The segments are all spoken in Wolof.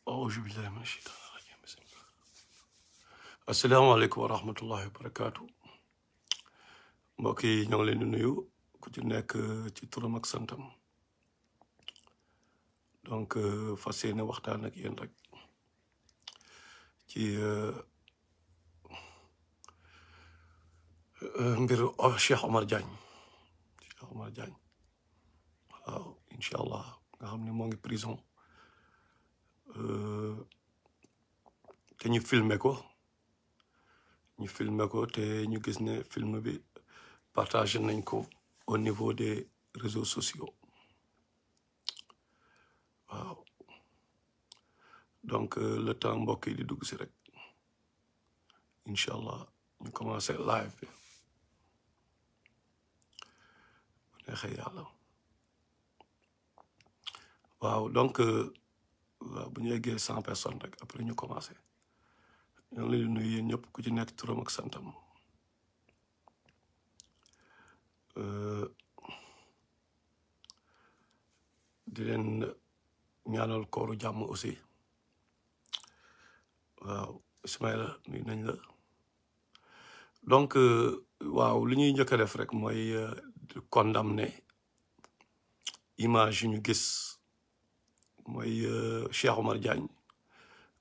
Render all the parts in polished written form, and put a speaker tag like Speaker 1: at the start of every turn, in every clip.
Speaker 1: أعوذ بالله من الشيطان الرجيم بسم الله السلام عليكم ورحمة الله وبركاته mbokk yi ñoo ngi leen di nuyu ku ci nekk ci turam ak santam donc fas yéene waxtaan ak yéen rek ci mbiru Cheikh Oumar Diagne waaw incha allah nga xam ne moo ngi prison te ñu filmé ko te ñu gis ne film bi partagé nañ ko au niveau des réseaux sociaux waaw donc le temps mbokk yi di dugg si rek incha allah ñu commencé live bi bu neexee yàlla waaw donc waaw bu ñu yeggee 100 personnes rek après ñu commencé ñoo ngi leen di nuyu yéen ñëpp ku ci nekk turam ak santam di leen ñaanal kooru jàmm aussi waaw Ismaïla nuyu nañ la donc waaw li ñuy njëkk a def rek mooy condamner image yu ñu gis mooy Cheikh Oumar Diagne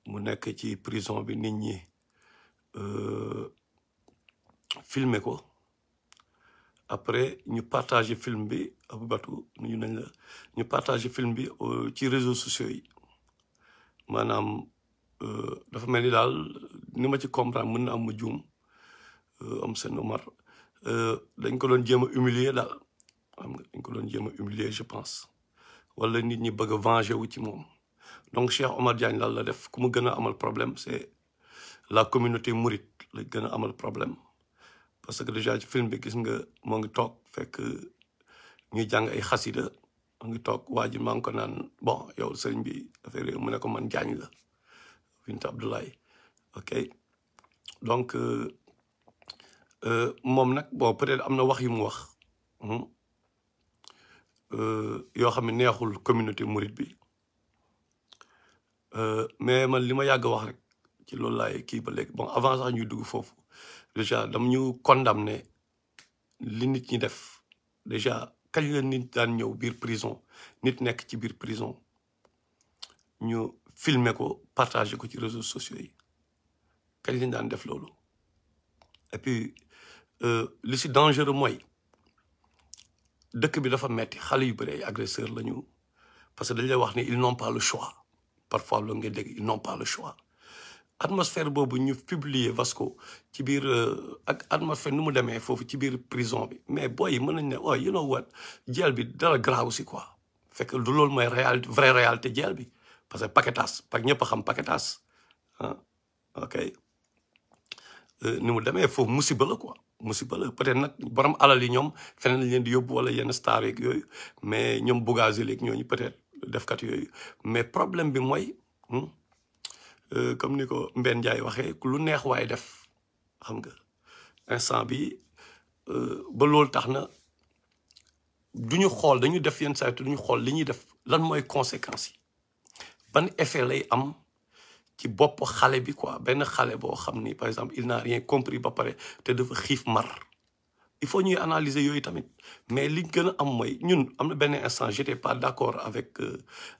Speaker 1: mu nekk ci prison bi nit ñi filmer ko après ñu partager film bi Aboubatou nuyu nañ la ñu partager film bi ci réseaux sociaux yi maanaam dafa mel ni daal ni ma ci comprendre mën na am ma juum am seen Omar dañ ko doon jéem a humilier daal xam nga dañ ko doon jéem a humilier je pense wala nit ñi bëgg a venger wu ci moom donc Cheikh Oumar Diagne lan la def ku mu gën a amal problème c'est la communauté mouride la gën a amal problème parce que déjà ci film bi gis nga moo ngi toog fekk ñuy jàng ay xasida moo ngi toog waa ji maa ngi ko naan bon yow sëriñ bi affaire yi mu ne ko man Diagne la Binta Abdoulaye ok donc moom nag bon peut-être am na wax yu mu wax yoo xam ne neexul communauté mouride bi mais man li ma yàgg wax rek ci loolu laay kii ba léegi bon avant sax ñuy dugg foofu déjà dam ñu condamné li nit ñi def déjà kañ la nit daan ñëw biir prison nit nekk ci biir prison ñu filmer ko partager ko ci réseaux sociaux yi kañ lañ daan def loolu et puis li si dangereux mooy dëkk bi dafa metti xale yu bëri ay agresseurs lañu parce que dañ lay wax ne ils n'ont pas le choix parfois loolu nga dégg ils n'ont pas le choix atmosphère boobu ñu publier Vasco ci biir ak atmosphère nu mu demee foofu ci biir prison bi mais boy yi mën nañ ne oh you know what jeel bi dara grave aussi quoi fekk du loolu mooy réalité vraie réalité jeel bi parce que paquetas parce que ñëpp a xam paquetas ah ok ni mu demee foofu musiba la quoi musiba la peut-être nag borom alal yi ñoom feneen lañ leen di yóbbu wala yenn star yeeg yooyu mais ñoom Bougazelli ak ñooñu peut-être defkat yooyu mais problème bi mooy comme ni ko Mbène Ndiaye waxee lu neex waaye def xam nga instant bi ba loolu tax na duñu xool dañu def yenn saa yi duñu xool li ñuy def lan mooy conséquences yi ban effet lay am ci bopp xale bi quoi benn xale boo xam ni par exemple il n'a rien compris ba pare te dafa xiif mar il faut ñuy analyser yooyu tamit mais li gën a am mooy ñun am na benn instant j'étais pas d'accord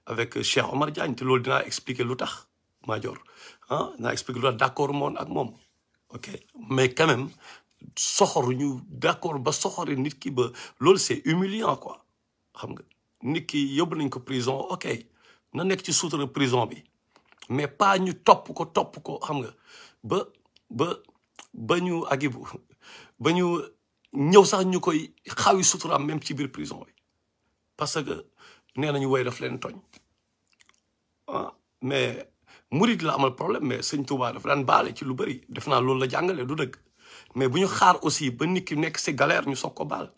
Speaker 1: avec Cheikh Oumar Diagne te loolu dinaa expliquer lu tax Major ah dinaa expliquer lu tax d'accord moon ak moom ok mais quand même soxoruñu d'accord ba soxori nit ki ba loolu c'est humiliant quoi xam nga nit ki yóbbu nañ ko prison ok na nekk ci suutura prison bi mais pas ñu topp ko xam nga ba ñu agibu ba ñu ñëw sax ñu koy xawi suturaam même ci biir prison bi parce que nee nañu woy daf leen tooñ ah mais murid la amal problème mais sëñ Touba dafa daan baale ci lu bëri def naa loolu la jàngale du dëgg mais bu ñu xaar aussi ba nit ki nekk si galère ñu soog ko baal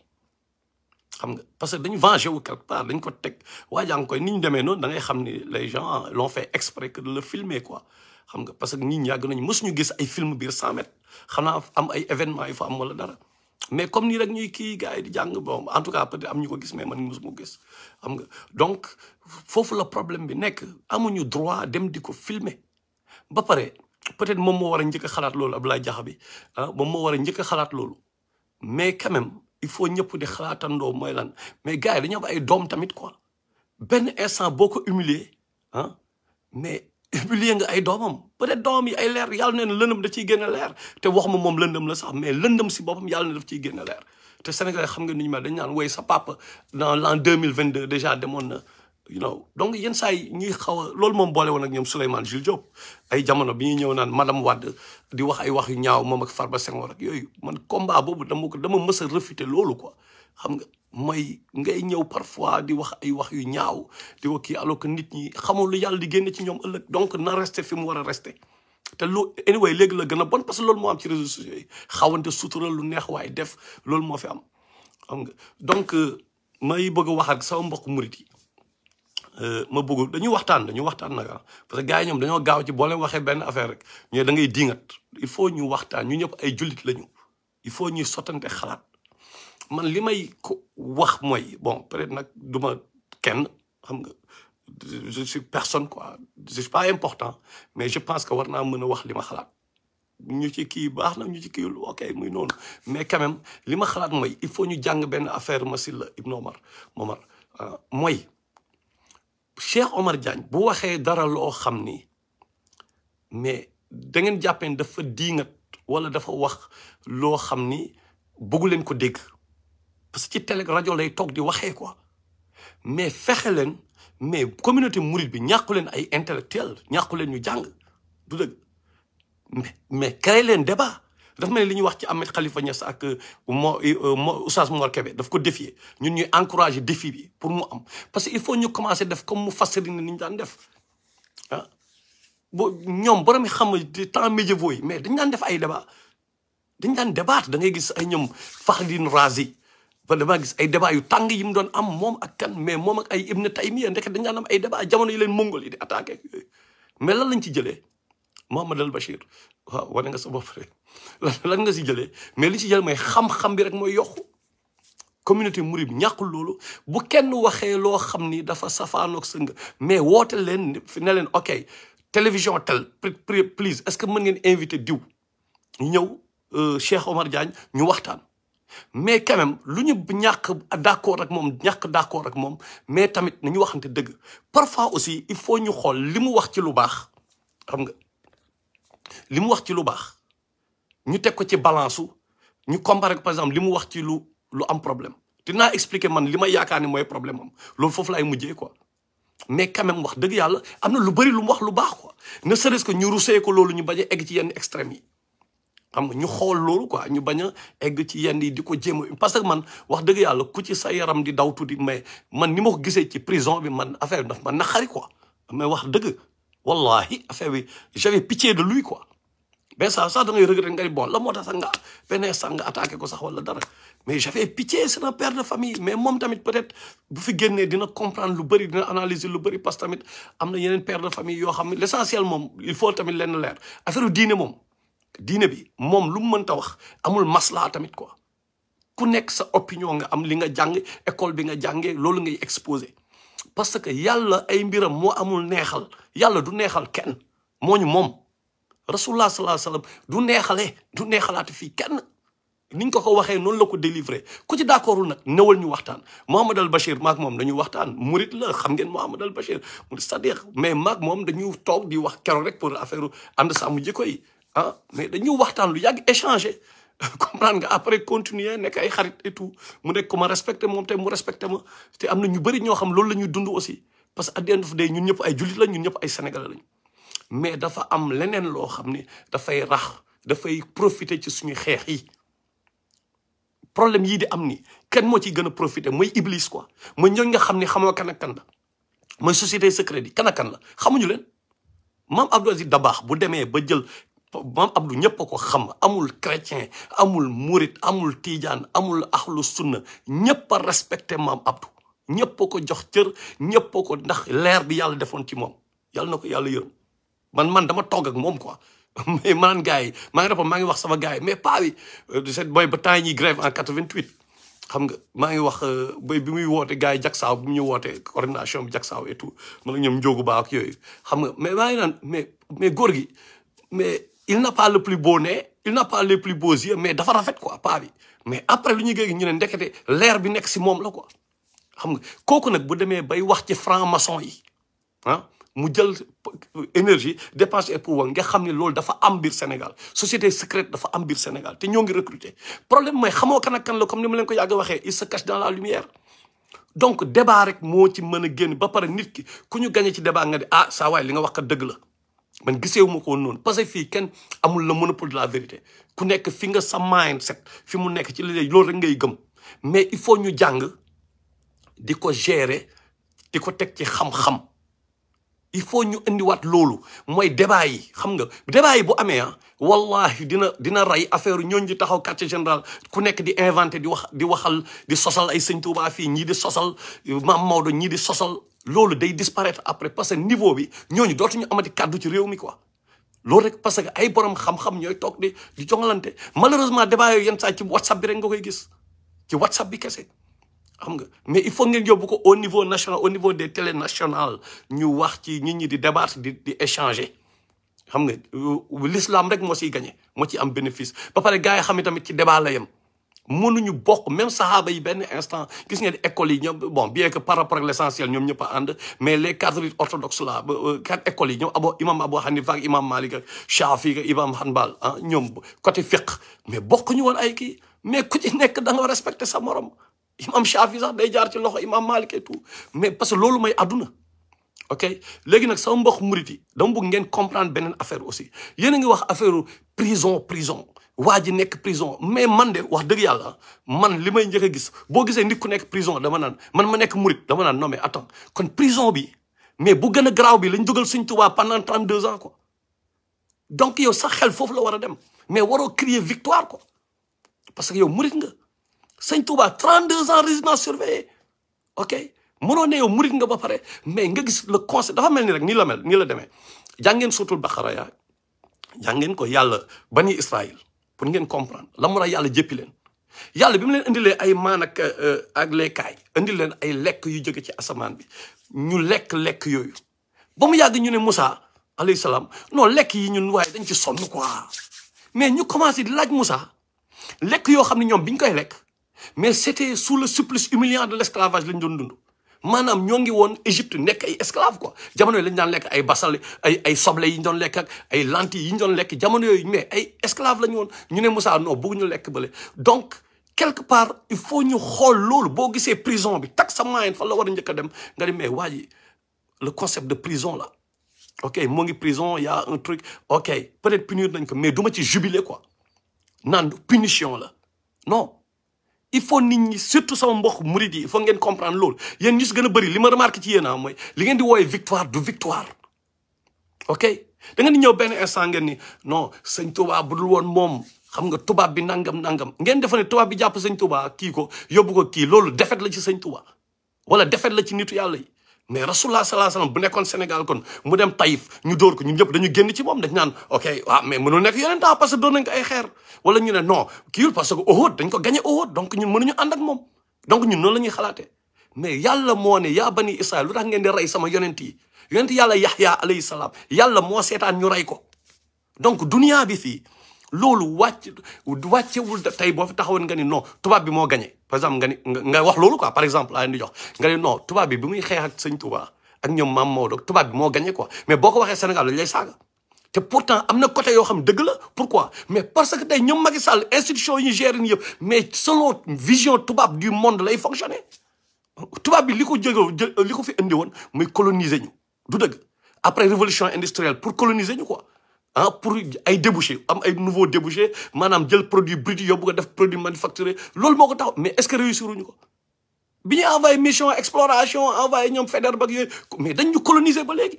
Speaker 1: xam nga parce que dañu venger wu quelque part dañ ko teg waajaa nga koy ni ñu demee noonu da ngay xam ni les gens l'ont fait exprès que de le filmer quoi xam nga parce que nit ñi yàgg nañu mësuñu gis ay film biir 100 mètres xanaa am ay événements yu fa am wala dara mais comme nii rek ñuy kii gars yi di jàng bon en tout cas peut-être am ñu ko gis mais man mosuma gis xam nga donc foofu la problème bi nekk amuñu droit dem di ko filmer ba pare peut-être moom moo war a njëkk a xalaat loolu Abdoulaye Diakha bi moom moo war a njëkk a xalaat loolu mais quand même il faut ñëpp di xalaatandoo mooy lan mais gars yi dañoo am ay doom tamit quoi benn instant boo ko humilier mais humilier nga ay doomam peut-être doomam yi ay leer yàlla ne lëndëm da ciy génne leer te wax ma moom lëndëm la sax mais lëndëm si boppam yàlla ne daf ciy génne leer te Sénégalais xam nga ni ñu mel dañ naan woy sa papa dans l'an 2022 déjà demoon na donc yenn saa yi ñuy xaw a loolu moom boole woon ak ñoom Souleymane Jules Diop ay jamono bi ñuy ñëw naan madame Wade di wax ay wax yu ñaaw moom ak Farba Senghor ak yooyu man combat boobu dama mës a réfuter loolu quoi xam nga mooy ngay ñëw parfois di wax ay wax yu ñaaw di wax kii alors que nit ñi xamul lu yàlla di génne ci ñoom ëllëg donc na resté fi mu war a resté te lu anyway léegi la gën a bon parce que loolu moo am ci réseaux sociaux yi xawante sutural lu neex waaye def loolu moo fi am xam nga donc may bëgg a wax ak sama mbokk murit yi ma bëgg dañu waxtaan nag parce que gars yi ñoom dañoo gaaw ci boo leen waxee benn affaire rek ñu da ngay diingat il faut ñu waxtaan ñu ñëpp ay jullit lañu il faut ñuy sottante xalaat man li may ko wax mooy bon peut-être nag duma kenn xam nga je suis personne quoi je suis pas important mais je pense que war naa mën a wax li ma xalaat ñu ci kii baax na ñu ci kii ok muy noonu mais quand même li ma xalaat mooy il faut ñu jàng benn affaire Massila Ibn Omar mooy Cheikh Oumar Diagne bu waxee dara loo xam ni mais da ngeen jàppee ne dafa diingat wala dafa wax loo xam ni bëggu leen ko dégg parce que ci télé rajo lay toog di waxee quoi mais fexe leen mais communauté mouride bi ñàkku leen ay intellectuel ñàkku leen ñu jàng du dëgg mais créé leen débat dafa mel ni li ñuy wax ci Ahmed Khalifa Niass ak Oustaz Mor Kébé daf ko défier ñun ñuy encourager défi bi pour mu am parce que il faut ñu commencer def comme mu fasiri ni ñu daan def ñoom borom yi xam temps médiévaux yi mais dañ daan def ay débat dañ daan débat da ngay gis ay ñoom Fakhdine Razi ba dama gis ay débat yu tàng yi mu doon am moom ak kan mais moom ak ay Ibn Taymiya ndeke dañ daan am ay débat jamono yi leen mongol yi di attaqué mais lan lañ ci jëlee Mohamed El Bachir waaw wane nga sa bopp rek lan nga si jëlee mais li ci jël mooy xam-xam bi rek mooy yokku communauté mouride bi ñàkkul loolu bu kenn waxee loo xam ni dafa safaanoog sëng mais woote leen ne leen ok télévision tel please est-ce que mën ngeen invité diw ñëw Cheikh Oumar Diagne ñu waxtaan mais quand même lu ñu ñàkk d'accord ak moom mais tamit nañu waxante dëgg parfois aussi il faut ñu xool li mu wax ci lu baax xam nga li mu wax ci lu baax ñu teg ko ci balance ñu comparer par exemple li mu wax ci lu am problème dinaa expliquer man li ma yaakaar ni mooy problème am loolu foofu laay mujjee quoi mais quand même wax dëgg yàlla am na lu bari lu mu wax lu baax quoi ne serait-ce que ñu rusee ko loolu ñu bañ a egg ci yenn extrêmes yi xam nga ñu xool loolu quoi ñu bañ a egg ci yenn yi di ko jéem a parce que man wax dëgg yàlla ku ci sa yaram di daw tuuti mais man ni ma ko gisee ci prison bi man affaire bi daf ma naqari quoi mais wax dëgg wallahi affaire bi j'avais pitié de lui quoi ben ça da ngay regretter nga bon la moo tax sax nga benn instant nga attaqué ko sax wala dara mais j'avais pitié c'est un père de famille mais moom tamit peut-être bu fi génnee dina comprendre lu bëri dina analyser lu bëri parce que tamit am na yeneen père de famille yoo xam ne l'essentiel moom il faut tamit lenn leer affaire diine moom diine bi moom lu mu mënta wax amul maslaa tamit quoi ku nekk sa opinion nga am li nga jàng école bi nga jàngee loolu ngay exposé parce que yàlla ay mbiram moo amul neexal yàlla du neexal kenn moo ñu moom rasulullah sallallahu alayhi wasallam du neexalaate fii kenn niñ ko waxee noonu la ko délivré ku ci d'accordul nag newal ñu waxtaan Mohamed El Bachir maag moom dañuy waxtaan murit la xam ngeen Mohamed El Bachir murit c'est-à-dire mais maag moom dañu toog di wax keroog rek pour affaire ànd sàmm jikko yi mais dañuy waxtaan lu yàgg échanger comprendre nga après continuer nekk ay xarit et tout mu nekk ko ma respecté moom te mu respecté ma te am na ñu bëri ñoo xam loolu la ñuy dund aussi parce que at the end of the day ñun ñëpp ay jullit lañ ñun ñëpp ay sénégalais lañ mais dafa am leneen loo xam ne dafay profiter ci suñu xeex yi problème yii di am ni kenn moo ciy gën a profiter mooy iblis quoi mooy ñooñu nga xam ne xamoo kan ak kan la mooy société secrète yi kan ak kan la xamuñu leen maam Abdou Aziz Dabakh bu demee ba jël maam Abdou ñëpp a ko xam amul chrétien amul murit amul tijaan amul axlu sunna ñëpp a respecté maam Abdou ñëpp a ko jox cër ñëpp a ko ndax leer bi yàlla defoon ci moom yàlla na ko yàlla yërëm man dama toog ak moom quoi mais man gars yi maa ngi rapport maa ngi wax sama gars yi mais pas bi cette boy ba temps yi ñuy grève en 88 xam nga maa ngi wax boy bi muy woote gars yi jagsaaw bi mu ñu woote coordination bi jagsaaw et tout man ak ñoom njóogu baa ak yooyu xam nga mais maa ngi naan mais góor gi mais il n'a pas le plus beau nez il n'a pas les plus beaux yeux mais dafa rafet quoi pas bi mais après lu ñuy géegi ñu ne ndekete leer bi nekk si moom la quoi xam nga kooku nag bu demee bay wax ci franc-maçon yi ah mu jël énergie dépense et pouvoir nga xam ne loolu dafa am biir Sénégal société secrète dafa am biir Sénégal te ñoo ngi recruter problème mooy xamoo kan ak kan la comme ni ma leen ko yàgg waxee il se cache dans la lumière donc débat rek moo ci mën a génn ba pare nit ki ku ñu gagné ci débat nga di ah saa waay li nga wax kat dëgg la man giseewu ma ko woon noonu parce que fii kenn amul le monopole de la vérité ku nekk fi nga sa mindset fi mu nekk ci li loolu rek ngay gëm mais il faut ñu jàng di ko gérer di ko teg ci xam-xam il faut ñu indiwaat loolu mooy débat yi xam nga débat yi bu amee ah wallahi dina rey affaire ñooñu di taxaw quartier général ku nekk di inventé di waxal di sosal ay sëñ Tuubaa fii ñii di sosal Maam Maodo ñii di sosal loolu day disparaître après parce que niveau bi ñooñu dootuñu amati kàddu ci réew mi quoi loolu rek parce que ay borom xam-xam ñooy toog di jongalante malheureusement débat yooyu yenn saa ci WhatsApp bi rek nga koy gis ci WhatsApp bi kese xam nga mais il faut ngeen yóbbu ko au niveau national au niveau des télé nationales ñu wax ci nit ñi di débattre di échanger xam nga l'islam rek moo siy gagné moo ci am bénéfice ba pare gars yi xam ne tamit ci débat la yem mënuñu bokk même sahaaba yi benn instant gis ngeen écoles yi ñoom bon bien que par rapport ak l'essentiel ñoom ñëpp a ànd mais les cadres orthodoxes là 4 écoles yi ñoom imam Abu Hanifa ak imam Malik ak Shafi ak imam Hanbal ah ñoom côté fiqh mais bokkuñu woon ay kii mais ku ci nekk da nga respecter sa morom imam Shafi sax day jaar ci loxo imam Malik et tout mais parce que loolu mooy àdduna ok léegi nag sama mbokk murit yi dama bëgg ngeen comprendre beneen affaire aussi yéen a ngi wax affaire prison waa ji nekk prison mais man de wax dëgg yàlla man li may njëkk a gis boo gisee nit ku nekk prison dama naan man ma nekk murit dama naan non mais attends kon prison bi mais bu gën a garaaw bi lañ dugal Sëñ Tuubaa pendant 32 ans quoi donc yow sax xel foofu la war a dem mais waroo crier victoire quoi parce que yow murit nga Sëñ Tuubaa 32 ans résidence surveillée ok mënoo ne yow murit nga ba pare mais nga gis le concept dafa mel ni rek nii la mel nii la demee jàngeen suutul Baqara yaa jàngeen ko yàlla bani Israël pour ngeen comprendre la mu yàlla jéppi leen yàlla bi mu leen indilee ay maan ak lekkaay indi leen ay lekk yu jóge ci asamaan bi ñu lekk yooyu ba mu yàgg ñu ne Moussa alayhi salaam non lekk yi ñun waaye dañ ci sonn quoi mais ñu commencé di laaj Moussa lekk yoo xam ne ñoom biñ koy lekk mais c'était sous le supplice humiliant de l'esclavage lañ doon dund maanaam ñoo ngi woon Égypte nekk ay esclave quoi jamono yooyu lañ daan lekk ay basal ay soble yi ñu doon lekk ak ay lentilles yi ñu doon lekk jamono yooyu mais ay esclave la ñu woon ñu ne Moussa non bëgg ñu lekk bële donc quelque part il faut ñu xool loolu boo gisee prison bi tak sa moyen fan la war a njëkk a dem nga di mais waa ji le concept de prison là ok moo ngi prison y a un truc ok peut-être punir nañ ko mais du ma ci jubiler quoi naan punition la non il faut nit ñi surtout sama mbokk murid yi il faut ngeen comprendre loolu yéen ñu si gën a bëri li ma remarqué ci yéen a mooy li ngeen di wooyee victoire du victoire ok da ngeen di ñëw benn instant ngeen ni non sëñ Touba bu dul woon moom xam nga tubaab bi nangam ngeen defa ne tubaab bi jàpp sëñ Touba kii ko yóbbu ko kii loolu defet la ci sëñ Touba wala defet la ci nitu yàlla yi mais rasulullah sallallahu alayhi wasallam bu nekkoon Sénégal kon mu dem Taïf ñu dóor ko ñun ñëpp dañu génn ci moom dañ naan ok waaw mais mënul nekk yeneen temps parce que doon nañ ko ay xeer wala ñu ne non kiiwul parce que Uhud dañ ko gagné Uhud donc ñun mënuñu ànd ak moom donc ñun noonu la ñuy xalaatee mais yàlla moo ne yaa bani Israël lu tax ngeen di rey sama yonent yi yonent yàlla Yahya alayhi salaam yàlla moo seetaan ñu rey ko donc dunia bi fii loolu wàccewul tey boo fi taxawoon nga ni non tubaab bi moo gagné par exemple nga wax loolu quoi par exemple laa leen di jox nga ni non tubaab bi muy xeex ak sëñ Touba ak ñoom Maam Maodo tubaab bi moo gagné quoi mais boo ko waxee Sénégal dañ lay saaga te pourtant am na côté yoo xam dëgg la pourquoi mais parce que tey ñoom Macky Sall institution yi ñu géré ni yëpp mais selon vision tubaab du monde lay fonctionner tubaab bi li ko li ko fi indi woon muy coloniser ñu du dëgg après révolution industrielle pour coloniser ñu quoi ah pour ay débouché am ay nouveaux débouchés maanaam jël produit brut yóbbu ko def produit manufacturé loolu moo ko tax mais est-ce que réussir wuñu ko bi ñu envoyé mission exploration envoyé ñoom Faidherbe ak yooyu mais dañ ñu coloniser ba léegi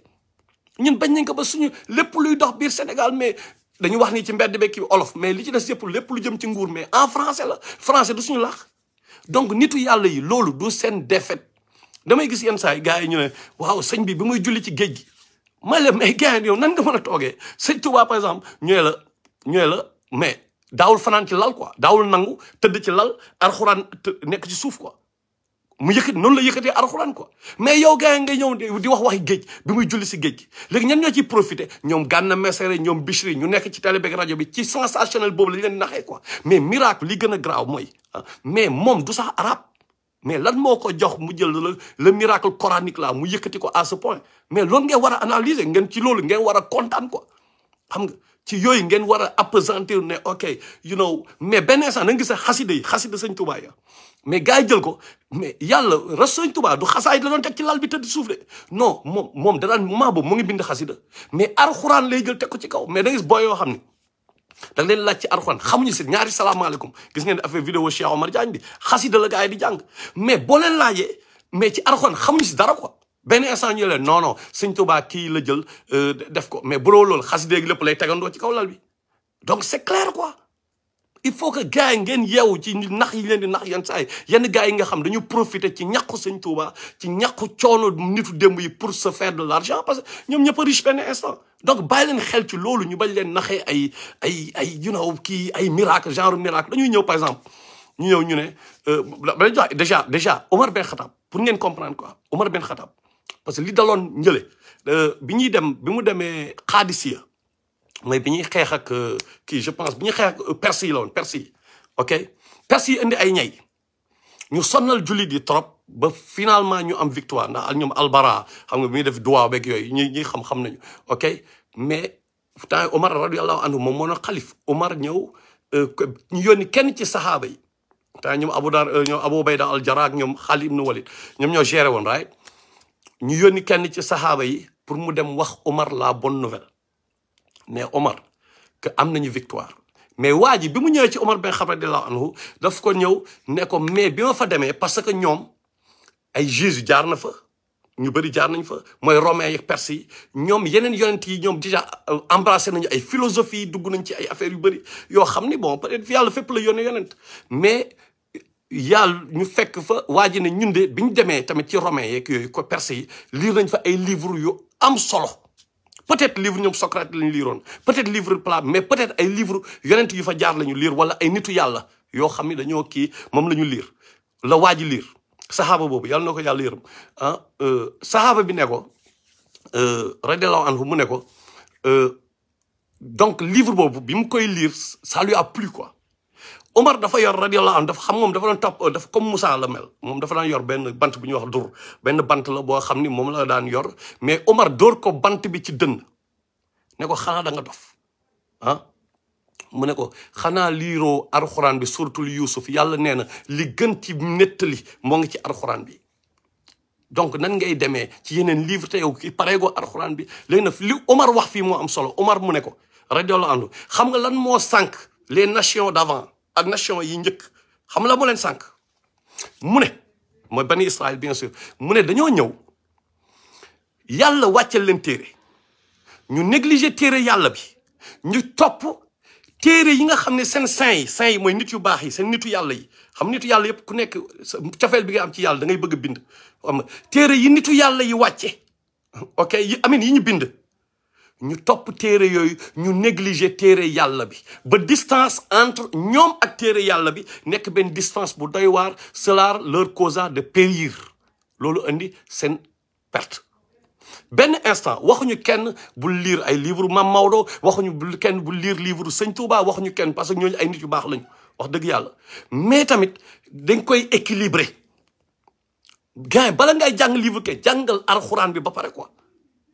Speaker 1: ñun bañ nañ ko ba suñu lépp luy dox biir Sénégal mais dañu wax ni ci mbedd bekki olof mais li ci des yëpp lépp lu jëm ci nguur mais en français la français du suñu laax donc nitu yàlla yi loolu du seen défaite damay gis yenn saa yi gars yi ñu ne waaw sëñ bi muy julli ci géej gi may la mais gars yow nan nga mën a toogee sëñ Touba par exemple ñooy la mais daawul fanaan ci lal quoi daawul nangu tëdd ci lal alxuraan nekk ci suuf quoi mu yëkkati noonu la yëkkatee alxuraan quoi mais yow gars yi ngay ñëw di wax waxi géej bi muy julli si géej gi léegi ñan ñoo ciy profité ñoom Gana Messere ñoom Bichri ñu nekk ci télé beeg rajo bi ci sensationnel boobu lañ leen naxee quoi mais miracle li gën a graaw mooy mais moom du sax arabe mais lan moo ko jox mu jël le miracle coranique là mu yëkkati ko à ce point mais loolu ngeen war a analyser ngeen ci loolu ngeen war a kontaan quoi xam nga ci yooyu ngeen war a appesantir ne ok you know mais benn instant na nga gis xasida yi xasida sëñ Tuubaa ya mais gars yi jël ko mais yàlla ras sëñ Tuubaa du xasaay la doon teg ci lal bi tëdd suuf de non moom da daan moment boobu mu ngi bind xasida mais alxuraan lay jël teg ko ci kaw mais da nga gis booy yoo xam ne da leen laaj ci alxuraan xamuñu si ñaari salaamaaleykum gis ngeen affaire vidéo Cheikh Oumar Diagne bi xasida la gars yi di jàng mais boo leen laajee mais ci alxuraan xamuñu si dara quoi benn instant ñu leen non sëñ Tuubaa kii la jël def ko mais bu loolu xasida gi lépp lay tegandoo ci kaw lal bi donc c'est clair quoi il faut que gars yi ngeen yeewu ci nax yi leen di nax yenn saa yi yenn gars yi nga xam dañu profiter ci ñàkku sëñ Tuubaa ci ñàkku coono nitu démb yi pour se faire de l'argent parce que ñoom ñëpp a riche benn instant donc bàyyi leen xel ci loolu ñu bañ leen naxee ay you know kii ay miracle genre miracle dañuy ñëw par exemple ñu ñëw ñu ne dañu jox déjà Omar Ben Khattab pour ngeen comprendre quoi Omar Ben Khattab parce que li daloon njële bi mu demee Qadisiya mooy bi ñuy xeex ak kii je pense bi ñuy xeex ak Perse yi la woon Perse yi ok Perse yi indi ay ñay ñu sonnal jullit yi trop ba finalement ñu am victoire ndax ñoom Albara xam nga bi ñuy def duwaa beeg yooyu ñi xam nañu ok mais temps Omar radiyallahu anhu moom moo na xalif Omar ñëw ñu yónni kenn ci saxaaba yi temps ñoom Abu Bayda al Jarrah ak ñoom Khalid ibn Walid ñoom ñoo géré woon right ñu yónni kenn ci saxaaba yi pour mu dem wax Omar la bonne nouvelle mais Omar que am nañu victoire mais waa ji bi mu ñëwee ci Omar Ben Khattab radiyallahu anhu daf ko ñëw ne ko mais bi ma fa demee parce que ñoom ay Jésus jaar na fa ñu bëri jaar nañ fa mooy romains yi perse yi ñoom yeneen yonent yi ñoom déjà embrassé nañu ay philosophie dugg nañ ci ay affaires yu bëri yoo xam ni bon peut-être yàlla fépp la yónnee yonent mais yàlla ñu fekk fa waa ji ne ñun de bi ñu demee tamit ci romains yeeg yooyu ko perse yi lire nañ fa ay livres yu am solo peut-être livre ñoom Socrate lañu liiroon peut-être livre Platon mais peut-être ay livre yonent yu fa jaar lañu lire wala ay nitu yàlla yoo xam ni dañoo kii moom la ñu lire la waa ji lire saxaaba boobu yàlla na ko yàlla yërëm saxaaba bi ne ko radiyallahu anhu mu ne ko donc livre boobu bi mu koy lire ça lui a plu quoi Omar dafa yor radiyallahu anhu dafa xam moom dafa doon topp dafa comme Moussa la mel moom dafa daan yor benn bant bu ñuy wax dur benn bant la boo xam ni moom la daan yor mais Omar dóor ko bant bi ci dënn ne ko xanaa da nga dof mu ne ko xanaa liiroo alxuraan bi suratul Yuusuf yàlla nee na li gën ci nettali moo ngi ci alxuraan bi donc nan ngay demee ci yeneen livre te yow ki pareegoo alxuraan bi léegi nag li Omar wax fii moo am solo Omar mu ne ko radiyallahu anhu xam nga lan moo sànq les nations d'avant ak nation yi njëkk xam la moo leen sànq mu ne mooy bani Israël bien sûr mu ne dañoo ñëw yàlla wàccel leen téere ñu négliger téere yàlla bi ñu topp téere yi nga xam ne seen saint yi mooy nit yu baax yi seen nitu yàlla yi xam nitu yàlla yëpp ku nekk cofeel bi nga am ci yàlla da ngay bëgg a bind xam nga téere yi nitu yàlla yi wàcce ok yi amin yi ñu bind ñu topp téere yooyu ñu négliger téere yàlla bi ba distance entre ñoom ak téere yàlla bi nekk benn distance bu doy waar cela leur causa de périr loolu indi seen perte benn instant waxuñu kenn bul lire ay livre Mam Maodo waxuñu kenn bul lire livre Sëñ Touba waxuñu kenn parce que ñooñu ay nit yu baax lañu wax dëgg yàlla mais tamit dañ koy équilibrer gars bala ngay jàng livre ke jàngal alxuraan bi ba pare quoi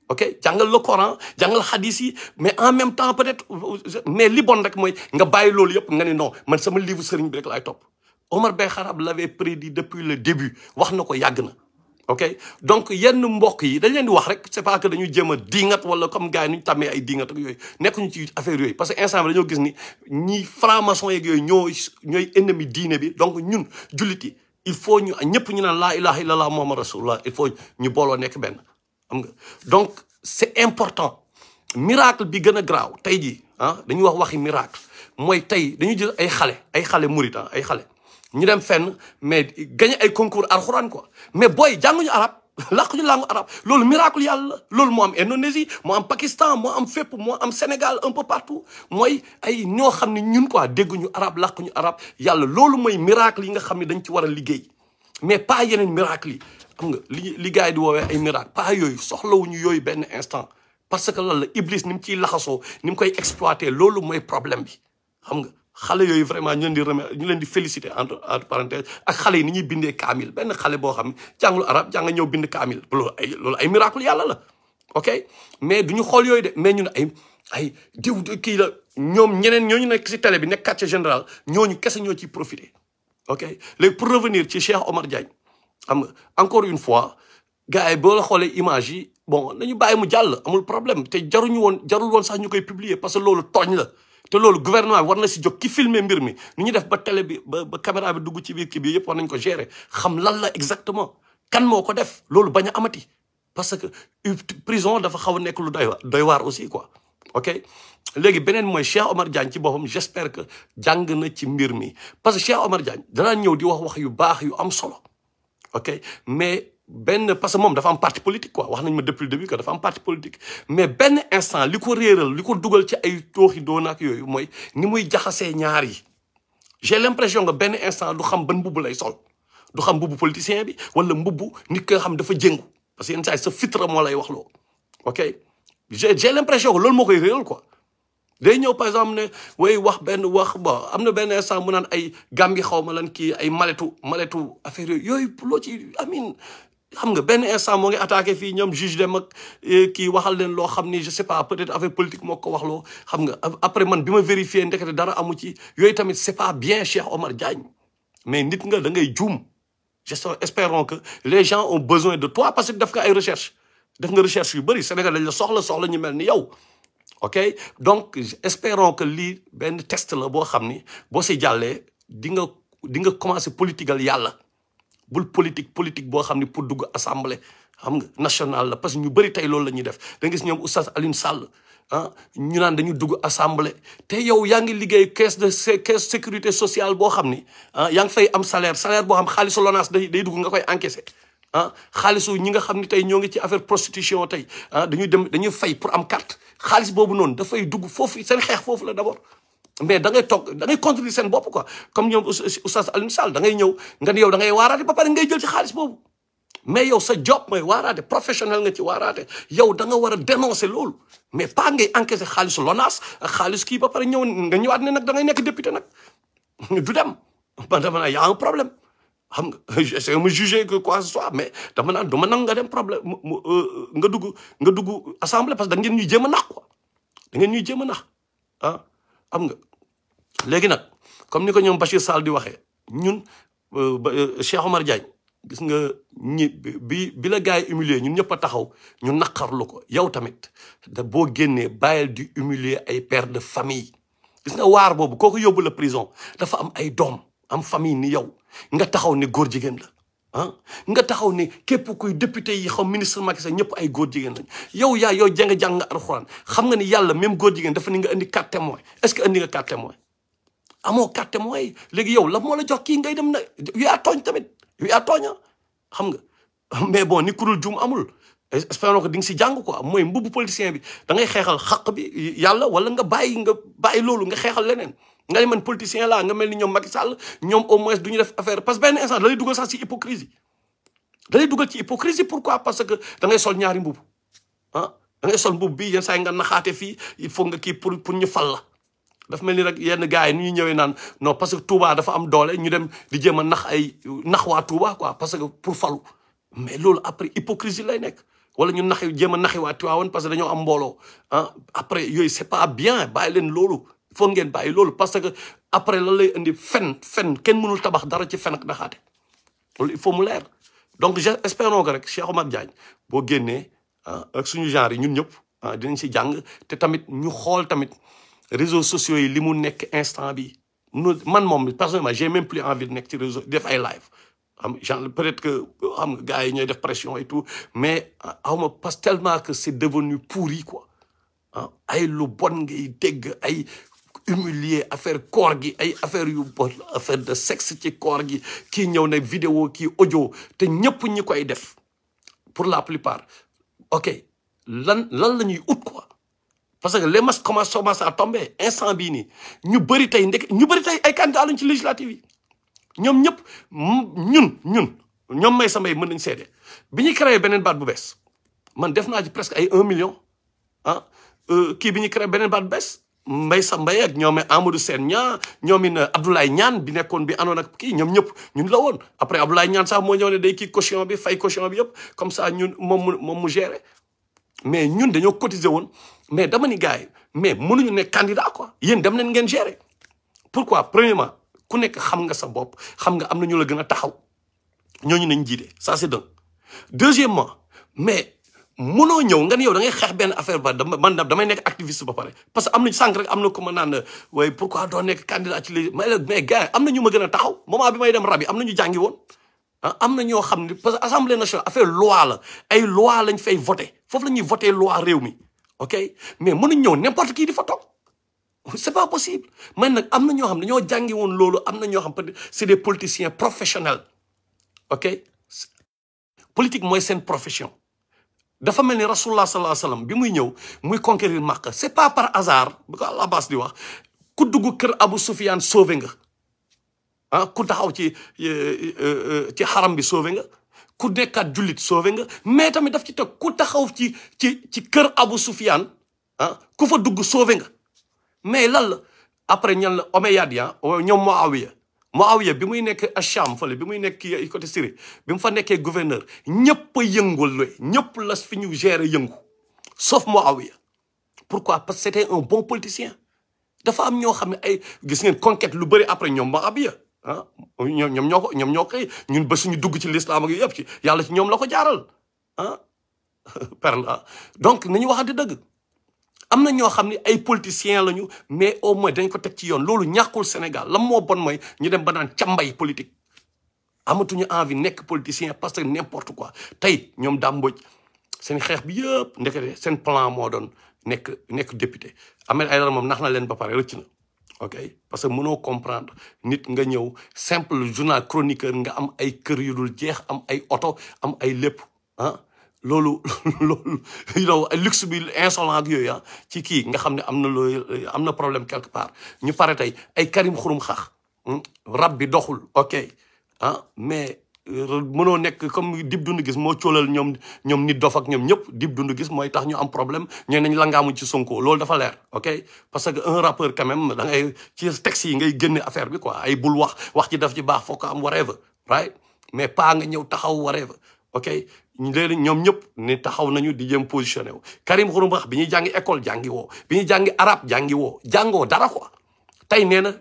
Speaker 1: ok jàngal le Coran jàngal hadith yi mais en même temps peut-être mais li bon rek mooy nga bàyyi loolu yëpp nga ne non man sama livre sëriñ bi rek laay topp Omar Ben Khattab l'avait prédit depuis le début wax na ko yàgg na ok donc yenn mbokk yi dañ leen di wax rek c'est pas que dañu jéem a diingat wala comme gars yi nu ñu tàmmee ay diingat ak yooyu nekkuñu ci affaire yooyu parce que instant bi dañoo gis ni ñi franc-maçon yeeg yooyu ñooy ennemi diine bi donc ñun jullit yi il faut ñu ñëpp ñu naan laa ilaha illallah muhammad rasulullah il faut ñu booloo nekk benn xam nga donc c'est important miracle bi gën a graaw tey jii dañuy waxi miracle mooy tey dañu jël ay xale murit ay xale ñu dem fenn mais gagné ay concours alxuraan quoi mais booy jànguñu arab làkk ñu langue arabe loolu miracle yàlla la loolu moo am Indonésie moo am Pakistan moo am fépp moo am Sénégal un peu partout mooy ay ñoo xam ne ñun quoi dégguñu arabe làkk ñu arabe yàlla loolu mooy miracle yi nga xam ne dañ ci war a liggéey mais pas yeneen miracle yi xam nga li gars yi di woowee ay miracle pas yooyu soxlawuñu yooyu benn instant parce que lan la Iblis ni mu ciy laxasoo ni mu koy exploiter loolu mooy problème bi xam nga xale yooyu vraiment ñu leen di féliciter entre parenthèses ak xale yi ni ñuy bindee kaamil benn xale boo xam ne jàngul arab jàng ñëw bind kaamil loolu ay miracle yàlla la ok mais duñu xool yooyu de mais ñun ay diw kii la ñoom ñeneen ñooñu nekk si télé bi nekk quartier général ñooñu kese ñoo ciy profiter ok léegi pour revenir ci Cheikh Oumar Diagne xam nga encore une fois gars yi boo la xoolee image yi bon nañu bàyyi mu jàll amul problème te jarul woon sax ñu koy publier parce que loolu tooñ la te loolu gouvernement bi war na si jóg ki filmer mbir mi nu ñu def ba télé bi ba caméra bi dugg ci biir kii bi yëpp war nañ ko gérer xam lan la exactement kan moo ko def loolu bañ a amati parce que prison dafa xaw a nekk lu doy waar aussi quoi ok léegi beneen mooy Cheikh Oumar Diagne ci boppam j'espère que jàng na ci mbir mi parce que Cheikh Oumar Diagne danaa ñëw di wax yu baax yu am solo ok mais parce que moom dafa am parti politique quoi wax nañ ma depuis le début que dafa am parti politique mais benn instant li ko réeral li ko dugal ci ay tooxi doon ak yooyu mooy ni muy jaxasee ñaar yi j'ai l'impression que benn instant du xam ban mbubb lay sol du xam mbubbu politicien bi wala mbubbu nit ki nga xam dafa jëngu parce que yenn saa yi sa fitra moo lay wax loo ok j'ai l'impression que loolu moo koy réeral quoi day ñëw par exemple ne way wax bon am na benn instant mu naan ay Gambie xaw ma lan kii ay maletu affaire yooyu loo ci amin xam nga benn instant moo ngi attaqué fii ñoom juge dem ak kii waxal leen loo xam ni je sais pas peut-être affaire politique moo ko wax loo xam nga après man bi ma vérifié ndekete dara amu ci yooyu tamit c'est pas bien Cheikh Oumar Diagne mais nit nga da ngay juum espérons que les gens ont besoin de toi parce que def nga ay recherche yu bëri Sénégal dañ la soxla ñu mel ni yow ok donc espérons que lii benn test la boo xam ni boo si jàllee di nga commencer politiqueal yàlla bul politique boo xam ni pour dugg assemblée xam nga nationale la parce que ñu bëri tey loolu la ñuy def da nga gis ñoom oustaz Alioune Sall ñu naan dañu dugg assemblée te yow yaa ngi liggéey caisse sécurité sociale boo xam ni yaa ngi fay am salaire boo xam xaalisu LONASE day dugg nga koy encaisser xaalisu ñi nga xam ni tey ñoo ngi ci affaire prostitution tey dañuy fay pour am carte xaalis boobu noonu dafay dugg foofu seen xeex foofu la d'abord mais da ngay contrôler seen bopp quoi comme ñoom oustaz Alioune Sall da ngay ñëw nga ni yow da ngay waaraate ba pare ngay jël ci xaalis boobu mais yow sa job mooy waaraate professionnel nga ci waaraate yow da nga war a dénoncer loolu mais pas ngay encaisser xaalisu LONASE ak xaalis kii ba pare ñëw nga ñëwaat ne nag da ngay nekk député nag du dem man dama naa y a un problème xam nga j'essaie me juger que quoi que ce soit mais dama naan du ma nangu nga dem problème nga dugg assemblée parce que da ngeen ñuy jéem a nax quoi da ngeen ñuy jéem a nax xam nga léegi nag comme ni ko ñoom Bachir Sall di waxee ñun Cheikh Oumar Diagne gis nga bi la gars yi humilier ñun ñëpp a taxaw ñu naqarlu ko yow tamit boo génnee bàyyil di humilier ay pères de famille gis nga waar boobu kooku yóbbu la prison dafa am ay doom am famille ni yow nga taxaw ne góor jigéen la nga taxaw ne képp kuy député yi xaw ministre Macky Sall ñëpp ay góor jigéen lañ yow jàng nga alxuraan xam nga ni yàlla même góor jigéen dafa ni nga indi 4 témoins est-ce que indi nga 4 témoins amoo 4 témoins yi léegi yow la moo la jox kii ngay dem na yaa tooñ tamit yaa tooña xam nga mais bon ni kurul juum amul espérons que di nga si jàng quoi mooy mbubbu politicien bi da ngay xeexal xaq bi yàlla wala nga bàyyi loolu nga xeexal leneen nga ne man politicien laa nga mel ni ñoom Macky Sall ñoom au moins du ñu def affaire parce que benn instant da lay dugal sax ci hypocrisie pourquoi parce que da ngay sol ñaari mbubb da ngay sol mbubb bi yenn saa yi nga naxaate fii il faut nga kii pour ñu fal la dafa mel ni rek yenn gars yi ni ñuy ñëwee naan non parce que Touba dafa am doole ñu dem di jéem a nax waa Touba quoi parce que pour falu mais loolu après hypocrisie lay nekk wala ñu jéem a naxi waa Tivaouane parce que dañoo am mbooloo après yooyu c'est pas bien bàyyi leen loolu foog ngeen bàyyi loolu parce que après lan lay indi fen kenn mënul tabax dara ci fen ak naxaate loolu il faut mu leer donc espérons que rek Cheikh Oumar Diagne boo génnee ak suñu genre yi ñun ñëpp dinañ si jàng te tamit ñu xool tamit réseaux sociaux yi li mu nekk instant bi man moom personnellement j'ai même plus envie de nekk ci réseau def ay live genre peut-être que xam nga gars yi ñooy def pression et tout mais awma parce tellement que c'est devenu pourri quoi ay lu bon ngay dégg ay humilier affaire koor gi ay affaire yu bon affaire de sexe ci koor gi kii ñëw na vidéo kii audio te ñëpp ñi koy def pour la plupart ok lan la ñuy ut quoi parce que les masques commencent à tomber instant bii nii ñu bëri tey ay candidats lañ ci législative yi ñoom ñëpp ñoom may samay mën nañ seede bi ñu créé beneen baat bu bees man def naa ci presque ay 1 million ah kii bi ñu créé beneen baat bu bees Mbaye ak ñoom Amadou Sène ñoomin Abdoulaye Niane bi nekkoon bi àndoon ak kii ñoom ñëpp ñun la woon après Abdoulaye Niane sax moo ñëw ne day kii caution bi fay caution bi yëpp comme ça ñun moom mu géré mais ñun dañoo cotiser woon mais dama ni gars yi mais mënuñu nekk candidat quoi yéen dem leen ngeen gérer pourquoi premièrement ku nekk xam nga sa bopp xam nga am na ñu la gën a taxaw ñooñu nañ jiite ça c'est d'un deuxièmement mais mënoo ñëw nga ne yow da ngay xeex benn affaire ba man damay nekk activiste ba pare parce que am na sànq rek am na ku ma naan waaye pourquoi doo nekk candidat ci les mais gars yi am na ñu ma gën a taxaw moment bi may dem rab yi am na ñu jàngi woon ah am na ñoo xam ne parce que assemblée nationale affaire loi la ay loi lañ fay voté foofu la ñuy voté loi réew mi ok mais mënuñ ñëw n'importe qui di fa toog c'est pas possible man nag am na ñoo xam ne ñoo jàngi woon loolu am na ñoo xam peut-être c'est des politiciens professionnels ok politique mooy seen profession dafa mel ni rasulullah sallallahu alayhi wasallam bi muy ñëw muy conquérir Makka c'est pas par hasard bu ko Abbas di wax ku dugg kër Abu Sufyan sauvé nga ah ku taxaw ci xaram bi sauvé nga ku nekkaat jullit sauvé nga mais tamit daf ci teg ku taxaw ci kër Abu Sufyan ah ku fa dugg sauvé nga mais lan la après ñan la Omeyyades ya ñoom Muawiya bi muy nekk Acham fële bi muy nekk kii côté Syrie bi mu fa nekkee gouverneur ñëpp a yëngul ñëpp la fi ñu gérer yëngu sauf Muawiya pourquoi parce que c'était un bon politicien dafa am ñoo xam ne ay gis ngeen conquête lu bëri après ñoom Muawiya ah ñoom ñoo koy ñun ba suñu dugg ci l'islam ak yëpp ci yàlla ci ñoom la ko jaaral ah per la donc nañu waxante dëgg am na ñoo xam ne ay politiciens lañu mais au moins dañ ko teg ci yoon loolu ñàkkul Sénégal lan moo bon mooy ñu dem ba naan càmbay politique amatuñu envie nekk politicien parce que n'importe quoi tey ñoom Dame Mbodj seen xeex bi yëpp ndekete seen plan moo doon nekk député Ahmed Aïdara moom nax na leen ba pare rëcc na ok parce que mënoo comprendre nit nga ñëw simple journal chroniqueur nga am ay kër yu dul jeex am ay oto am ay lépp ah loolu luxe bi insolent ak yooyu ci kii nga xam ne am na problème quelque part ñu pare tey ay Karim Xurum Xax rab bi doxul ok mais mënoo nekk comme Dip Doundou Guiss moo coolal ñoom nit dof ak ñoom ñëpp Dip Doundou Guiss mooy tax ñu am problème ñooy nañ la ngaamu ci Sonko loolu dafa leer ok parce que un rappeur quand même da ngay ci texte yi ngay génne affaire bi quoi ay bul wax ci daf ci baax Fokk Amm whatever right mais pas nga ñëw taxaw whatever ok léegi ñoom ñëpp ni taxaw nañu di jëm positionné wu Karim Xurum Xax bi ñuy jàngi école jàngi woo bi ñuy jàngi arabe jàngi woo jàngoo dara quoi tey nee na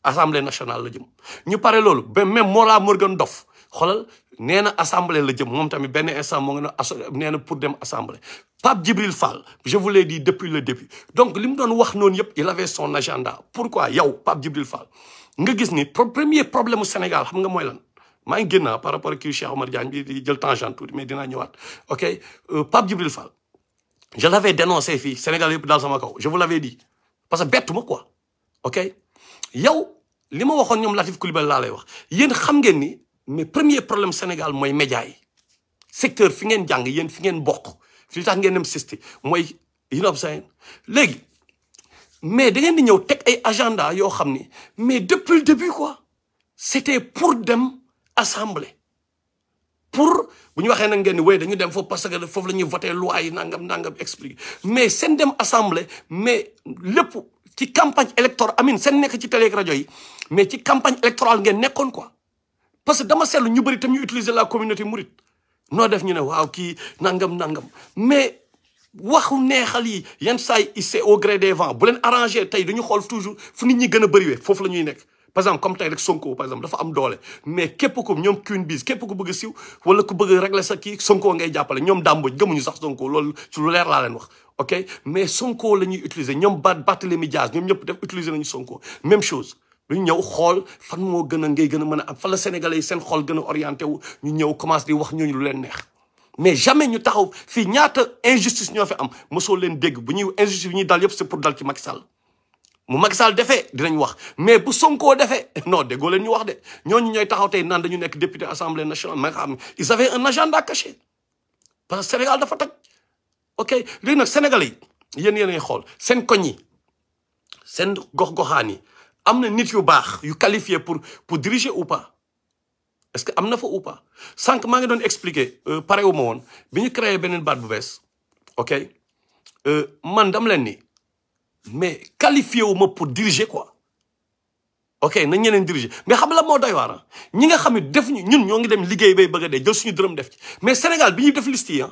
Speaker 1: assemblée nationale la jëm ñu pare loolu ba même Mollah Morgun Dof xoolal nee na assemblée la jëm moom tamit benn instant moo ngi nee na pour dem assemblée Pape Djibril Fall je vous l'ai dit depuis le début donc li mu doon wax noonu yëpp il avait son agenda pourquoi yow Pape Djibril Fall nga gis ni premier problème mu Sénégal xam nga mooy lan maa ngi génn par rapport ak kii Cheikh Oumar Diagne bi di jël tangent tuuti mais dinaa ñëwaat ok Pape Djibril Fall je l'avais dénoncé fii Sénégal yëpp daal sama kaw je vous l'avais dit parce que bettu ma quoi ok yow li ma waxoon ñoom Latif Coulibaly laa lay wax yéen xam ngeen ni mais premier problème Sénégal mooy média yi secteur fi ngeen jàng yéen fi ngeen bokk fi tax ngeen dem sisti mooy léegi mais da ngeen di ñëw teg ay agenda yoo xam ni mais depuis le début quoi c'était pour dem assemblée pour bu ñu waxee nag ngeen ni wéy dañu dem foofu parce que foofu la ñuy voté loi yi nangam expliqué mais seen dem assemblée mais lépp ci campagne électorale amin seen nekk ci télé ak rajo yi mais ci campagne électorale ngeen nekkoon quoi parce que dama seetlu ñu bëri tam ñu utiliser la communauté mouride noo def ñu ne waaw kii nangam mais waxu neexal yi yenn saa yi c'est au gré des vents bu leen arrangé tey dañu xool toujours fu nit ñi gën a bëriwee foofu la ñuy nekk par exemple comme tey rek Sonko par exemple dafa am doole mais képp ku ñoom Queen Biz képp ku bëgg a siw wala ku bëgg a régler sa kii Sonko ngay jàppale ñoom Dame Mbodj gëmuñu sax Sonko loolu ci lu leer laa leen wax ok mais Sonko la ñuy utiliser ñoom Barthélémy Dias ñoom ñëpp def utiliser nañu Sonko même chose lu ñëw xool fan moo gën a ngay gën a mën a am fan la Sénégalais yi seen xool gën a orienté wu ñu ñëw commencé di wax ñooñu lu leen neex mais jamais ñu taxaw fii ñaata injustice ñoo fi am mosoo leen dégg bu ñuy injustice bi ñuy dal yëpp c'est pour dal ci Macky Sall mu Macky Sall defee dinañ wax mais bu Sonko defee non déggoo leen ñu wax de ñooñu ñooy taxaw tey naan dañu nekk député assemblée nationale ma nga xam ils avaient un agenda caché parce que Sénégal dafa toj ok léegi nag Sénégalais yi yéenay xool seen koñ yi seen gox-goxaan yi am na nit yu baax yu qualifié pour diriger ou pas est-ce que am na fa ou pas sànq maa ngi doon expliquer pare wu ma woon bi ñu créé beneen baat bu bees ok man dam leen ni mais qualifié wu ma pour diriger quoi ok nañ ñeneen diriger mais xam la moo doy waar ñi nga xam ne def ñun ñoo ngi dem liggéey bay bëgg a dee jël suñu dërëm def ci mais Sénégal bi ñuy def liste yi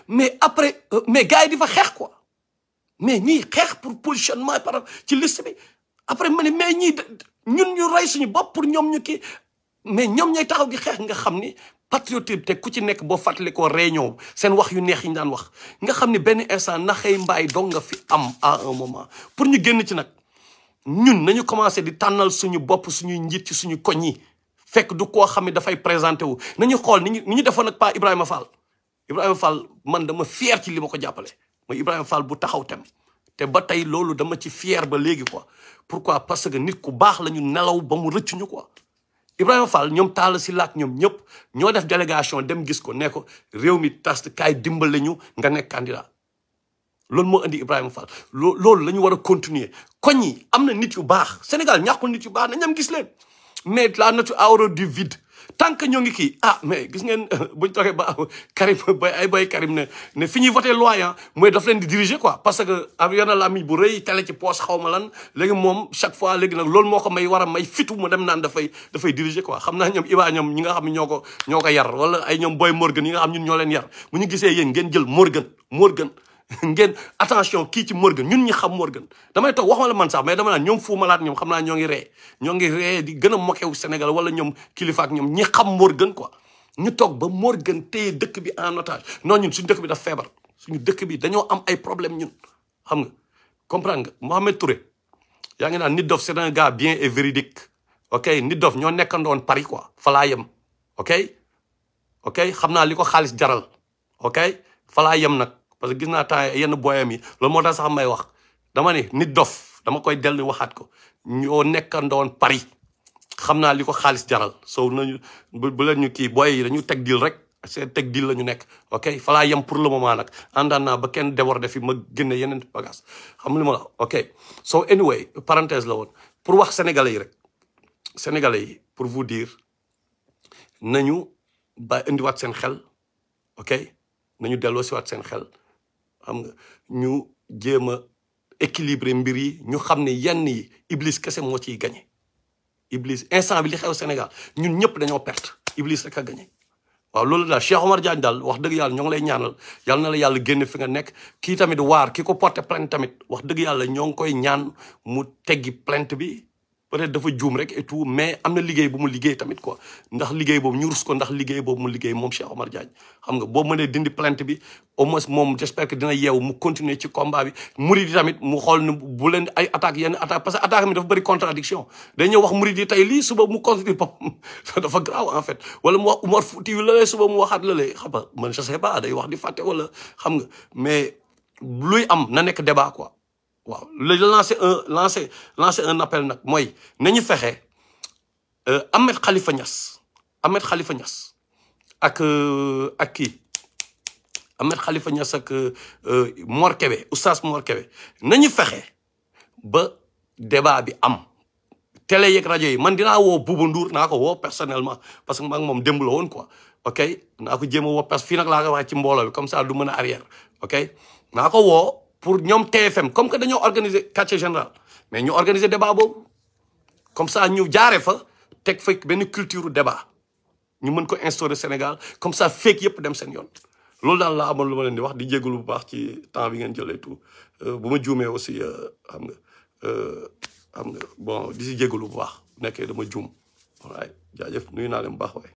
Speaker 1: mais après mais gars yi di fa xeex quoi mais ñii xeex pour positionnement par ci liste bi après ma ne mais ñii ñun ñu rey suñu bopp pour ñoom ñu kii mais ñoom ñooy taxaw gi xeex nga xam ni patriotisme te ku ci nekk boo fàttali ko réunion seen wax yu neex yi ñu daan wax nga xam ni benn instant naxey mbaay dong nga fi am à un moment pour ñu génn ci nag ñun nañu commencé di tànnal suñu bopp suñuy njiit ci suñu koñ yi fekk du koo xam ne dafay présenté wu nañu xool ni ñu defoon ak Pa Ibrahima Fall man dama fier ci li ma ko jàppale mooy Ibrahima Fall bu taxaw tem te ba tey loolu dama ci fier ba léegi quoi pourquoi parce que nit ku baax la ñu nelaw ba mu rëccuñu quoi Ibrahima Fall ñoom Talla Sylla ak ñoom ñëpp ñoo def délégation dem gis ko ne ko réew mi tas kaay dimbale ñu nga nekk candidat loolu moo indi Ibrahima Fall loolu la ñu war a continuer koñ yi am na nit yu baax Sénégal ñàkkul nit yu baax na ñam gis leen mais la nature a horreur du vide tant que ñoo ngi kii mais gis ngeen buñ toogee ba Karim bay Karim ne fi ñuy voté loi mooy daf leen di diriger quoi parce que am yana la mi bu rëy tele ci poche xaw ma lan léegi moom chaque fois léegi nag loolu moo ko may war a may fitu mu dem naan dafay diriger quoi xam naa ñoom Iba ñoom ñi nga xam ne ñoo ko yar wala ay ñoom Boy Morgan yi nga xam ñun ñoo leen yar bu ñu gisee yéen ngeen jël Morgan ngeen attention kii ci Morgan ñun ñi xam Morgan damay toog waxuma la man sax mais dama naan ñoom Fou Malade ñoom xam naa ñoo ngi ree di gën a moqué wu Sénégal wala ñoom kilifa ak ñoom ñi xam Morgan quoi ñu toog ba Morgan téye dëkk bi en otage non ñun suñu dëkk bi daf feebar suñu dëkk bi dañoo am ay problème ñun xam nga comprendre nga Mohamed Touré yaa ngi naan Nit Dof c'est un gars bien et véridique ok Nit Dof ñoo nekkandoon Paris quoi fa laa yem ok xam naa li ko xaalis jaral ok fa laa yem nag parce que gis naa temps yenn boyam yi loolu moo tax sax may wax dama ne Nit Dof dama koy dellu waxaat ko ñoo nekkandoon Paris xam naa li ko xaalis jaral soo nañu bu leen ñu kii boy yi dañu teg deal rek c'est teg deal la ñu nekk ok falaa yem pour le moment nag àndaan naa ba kenn débordé fi ma génne yeneen bagage xam li ma la ok so anyway parenthèse la woon pour wax sénégalais yi pour vous dire nañu ba indiwaat seen xel ok nañu delloo siwaat seen xel xam nga ñu jéem a équilibrer mbir yi ñu xam ne yenn yi Iblis kese moo ciy gagné Iblis instant bi li xew Sénégal ñun ñëpp dañoo perte Iblis rek a gagné waaw loolu daal Cheikh Oumar Diagne daal wax dëgg yàlla ñoo ngi lay ñaanal yàlla na la yàlla génne fi nga nekk kii tamit waar ki ko porté plainte tamit wax dëgg yàlla ñoo ngi koy ñaan mu teggi plainte bi peut-être dafa juum rek et tout mais am na liggéey bu mu liggéey tamit quoi ndax liggéey boobu ñu rus ko ndax liggéey boobu mu liggéey moom Cheikh Oumar Diagne xam nga boo mënee dindi plainte bi au moins moom j'espère que dina yeewu mu continuer ci combat bi murid yi tamit mu xool ne bu leen ay attaques yenn attaque parce que attaque mi dafa bëri contradiction day ñëw wax murid yi tey lii suba mu contredire boppam dafa grave en fait wala mu wax Umar Fouti yu la suba mu waxaat la lee xam nga man je sais pas day wax di fàtte wala xam nga mais luy am na nekk débat quoi waaw lancer un appel nag mooy nañu fexe Ahmed Khalifa Niass ak kii Ahmed Khalifa Niass ak Mor Kébé oustaz Mor Kébé nañu fexe ba débat bi am télé yeeg rajo yi man dinaa woo Bouba Ndour naa ko woo personnellement parce que maa ngi moom démb la woon quoi ok naa ko jéem a woo parce que fii nag laa ko waxee ci mbooloo bi comme ça du mën a arrière ok naa ko woo pour ñoom TFM comme que dañoo organiser quartier général mais ñu organiser débat boobu comme ça ñu jaare fa teg fekk benn culture débat ñu mën ko instaurer Sénégal comme ça fekk yëpp dem seen yoon loolu daal laa amoon lu ma leen di wax di jégalu bu baax ci temps bi ngeen jëlee tout bu ma juumee aussi xam nga bon di si jégalu bu baax nekkee dama juum waaye jaajëf nuyu naa leen bu baax waaye